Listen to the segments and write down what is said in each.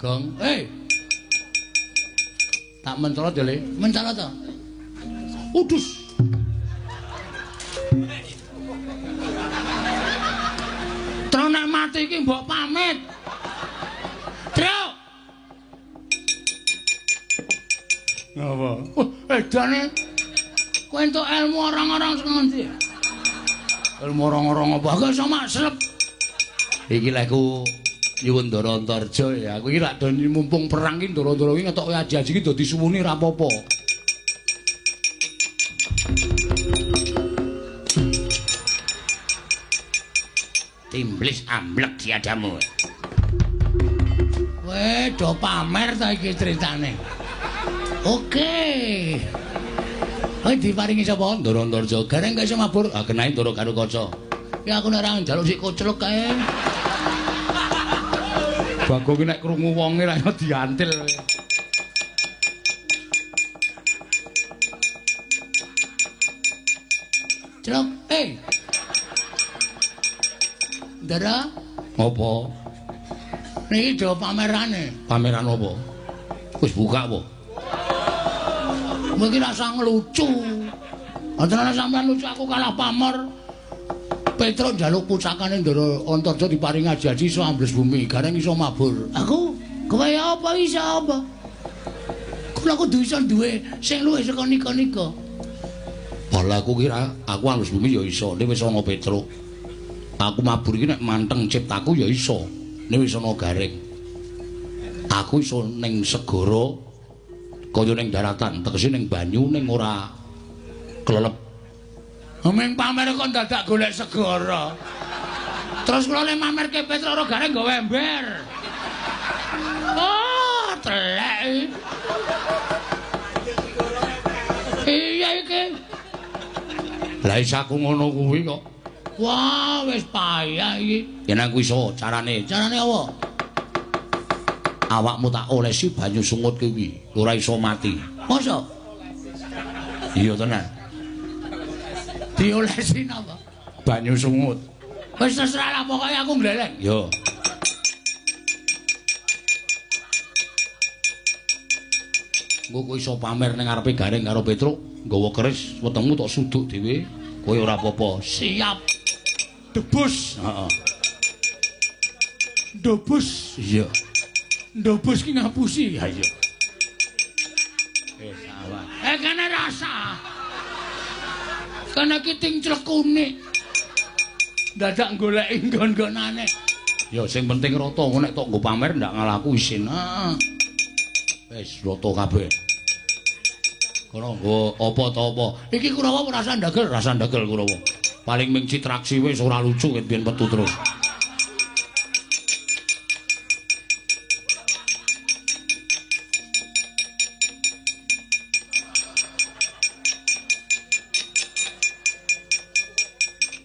Gong. Hei. Tak mencolot ya, Le. Mencolot to. Udus. Tro nek mati iki mbok pamit. Tro. Ngapa? Wah, edane. Kowe entuk ilmu orang-orang sing ngendi? Ilmu orang-orang apa? Aku iso maslep. Iki lek ku nyuwun Ndara Antarja ya. Aku iki lak do mumpung perang iki ndara-ndara iki ngetoke aji-aji iki dadi suwuni ra apa-apa. Timblis amblek diadamu. Kowe do pamer ta iki critane. Oke. Kowe diparingi sapa? Ndara Antarja. Gareng gak iso mabur. Ah kenae Ndara karo kaca. Ya aku nek ora njaluk sik koclok kae. Bagong ki nek krungu wonge ra iso diantil. Celok, eh. Ndara, Apa? niki do pamerane. Pameran apa? Wis buka apa? Kowe iki rasa ngelucu. Antara sampean lucu aku kalah pamer. Petruk njaluk pusakane Ndara Antarja diparingi aji-aji iso ambles bumi, gareng iso mabur. Aku kowe apa iso apa? Kula kudu iso duwe sing luwih saka nika-nika. Bala aku kira aku ambles bumi ya iso, nek wis ana Petruk. Aku mabur iki nek manteng ciptaku ya iso, nek wis ana gareng. Aku iso ning segara kaya ning daratan, tegese ning banyu ning ora klelep. Ming pamer kok dadak golek segara. Terus kula le mamerke Petruk ora gareng nggawa ember. Oh, telek. Iya iki. Lah iso aku ngono kuwi kok. Wah, wis payah iki. Yen aku iso carane. Carane apa? Awakmu tak olesi banyu sungut kuwi, ora iso mati. Masa? Iya tenan. Diolesi napa? Banyu sungut. Wis terserah lah pokoke aku ngleleng. Yo. Engko kowe iso pamer ning ngarepe Gareng karo Petruk, nggawa keris wetengmu tok suduk dhewe, kowe ora apa-apa. Siap. Debus. Heeh. Debus. Iya. Ndobus ki ngapusi. Ha iya. Salah. Kene rasa. Kene ki ting clekune. Dadak goleki nggon-nggonane. Ya sing penting rata, engko nek tok nggo pamer ndak ngalahku isin. Heeh. Wis rata kabeh. Kono nggo apa ta apa. Iki Kurawa rasa ndagel, rasa ndagel Kurawa. Paling ming citraksi wis ora lucu ket biyen metu terus.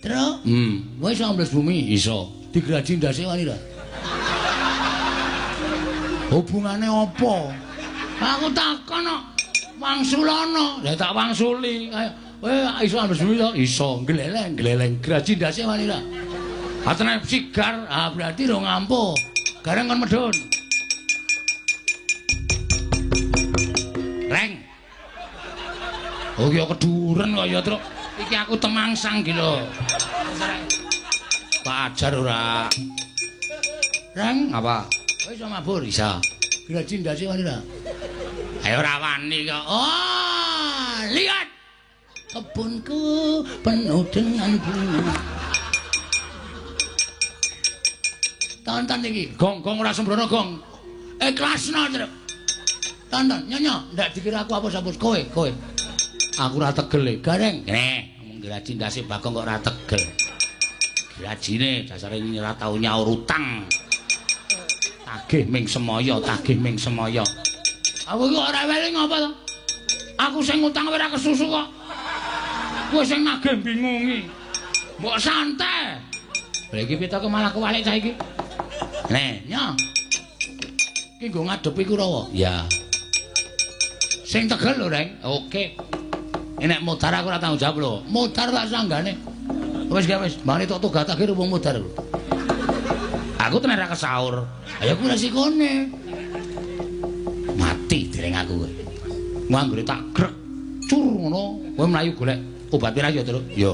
Truk. Kowe iso ambles bumi? Iso. Digraji ndase wani ra? Hubungane apa? Aku takon kok. Wangsulana. Lah tak wangsuli. Ayo, kowe iso ambles bumi to? Iso. Gleleng, gleleng. Graji ndase wani ra? Atene sigar. Ah, berarti ro ngampuh. Gareng kon medhun. Reng. Oh ya keduren kok ya, Truk. Iki aku temangsang iki lho. Tak ajar ora. Reng, apa? Kowe iso mabur? Iso. Graji ndase wani ra? Ayo ora wani kok. Oh, lihat. Kebunku penuh dengan bunga. Tonton iki. Gong, gong ora sembrono, gong. Ikhlasno, Truk. Tonton, nyonya, ndak dikira aku apa-apa kowe, kowe. Aku ora tegel e. Gareng. Kene, ngomong graji ndase Bagong kok ora tegel. Grajine dasare ora tau nyaur utang. Tagih ming semaya, tagih ming semaya. Aku iki ora weling apa to? Aku sing ngutang ora kesusu kok. Kowe sing nagih bingungi. Mbok santai. Lha iki pitoke malah kewalik cah iki. Nih, nya. Iki nggo ngadepi Kurawa. Ya. Sing tegel lho, Reng. Oke. Nek mudar aku ora tanggung jawab lho. Mudar tak sanggane. Wis gak wis, mane tok togat akhir wong mudar lho. Aku tenan ra kesaur. Ayo ku resikone. dereng aku kowe. Anggere tak grek cur ngono, kowe mlayu golek obat pirang ya, Truk? Ya.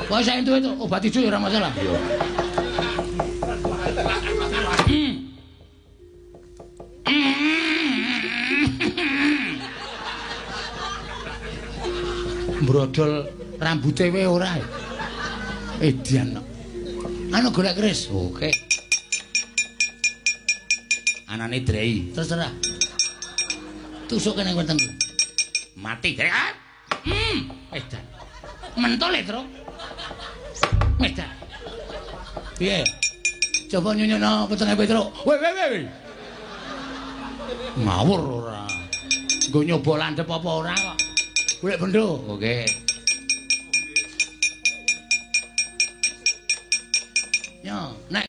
Kowe sak entuke obat ijo ya ora masalah. Ya. Brodol rambute wae ora. Edian kok. Anu golek keris. Oke. Anane drei. Terserah. Tusuk kene wetengku. Mati drei. Edan. Mentol e, Truk. Edan. Piye? Coba nyunyono wetenge Petruk. Weh weh weh. Ngawur ora. Nggo nyoba landhep apa ora kok. Golek bendo. Oke. Yo, nek